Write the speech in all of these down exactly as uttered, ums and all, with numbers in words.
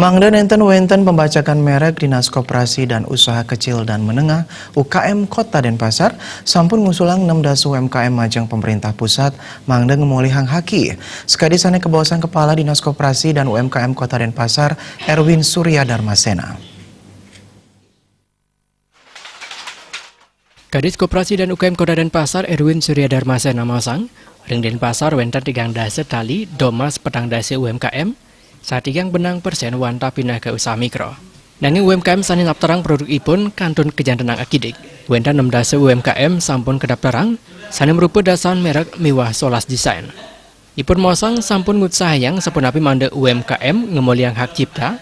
Mangda nenten wenten pembajakan merek, Dinas Koperasi dan Usaha Kecil dan Menengah, U K M, Kota Denpasar sampun ngusulang enam dasa U M K M majeng pemerintah pusat mangda ngemolihang haki. Sakadi sane kabaosang Kepala Dinas Koperasi dan U M K M Kota Denpasar, Erwin Surya Darmasena. Kadis Koperasi dan U K M Kota Denpasar, Erwin Surya Darmasena, maosang, ring Denpasar wenten tigang dasa tali domas petang dasa U M K M, satigang benang persen wantah pinaka usaha mikro. Nanging U M K M sane naptarang produkipun kantun kajantenang akidik. Wenten enam dasa U M K M sampun kadaptarang, sane marupa dasan merek miwah solas desain. Ipun maosang sampun ngutsahayang sapunapi mangda U M K M ngemolihang hak cipta,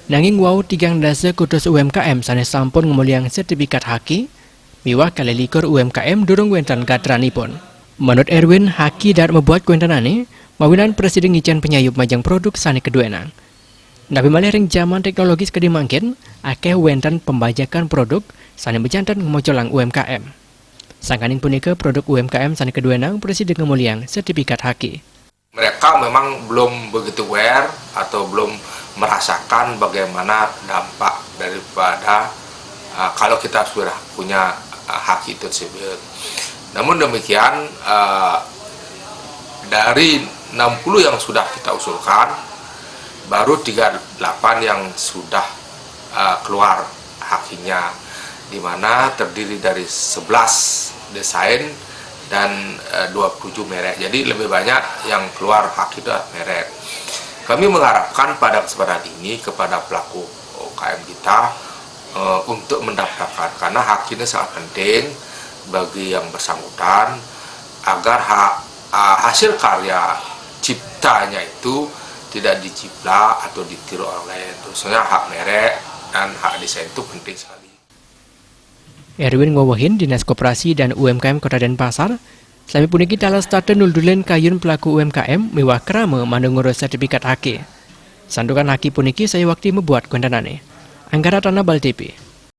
nanging wau tigang dasa kutus U M K M sane sampun ngemolihang sertifikat haki, miwah kalih likur U M K M durung wenten gatranipun. Manut Erwin, haki dahat mabuat kawentenane, mawinan prasida ngicen panyayup majeng produk sane kaduenang. Napi malih ring jaman teknologi sakadi mangkin, akeh wenten pembajakan produk sane majanten ngamocolang U M K M. Sangkaning punika, produk U M K M sane kaduenang prasida ngemolihang sertifikat haki. Mereka memang belum begitu aware atau belum merasakan bagaimana dampak daripada, uh, kalau kita sudah punya, uh, haki itu tersebut. Namun demikian, uh, dari enam puluh yang sudah kita usulkan, baru tiga puluh delapan yang sudah, uh, keluar hakinya, di mana terdiri dari sebelas desain dan, eh, dua puluh tujuh merek. Jadi lebih banyak yang keluar hak itu merek. Kami mengharapkan pada kesempatan ini kepada pelaku U K M kita, eh, untuk mendaftarkan, karena hak ini sangat penting bagi yang bersangkutan agar hak, ah, hasil karya ciptanya itu tidak diciplak atau ditiru orang lain. Khususnya hak merek dan hak desain itu penting sekali. Erwin ngwewehin Dinas Koperasi dan U M K M Kota Denpasar, sami puniki taler setata nuldulin kayun pelaku U M K M miwah krama mangda ngurus sertifikat haki. Santukan haki puniki sayuwakti mabuat kawentenane. Anggara Tanah, Bali T V.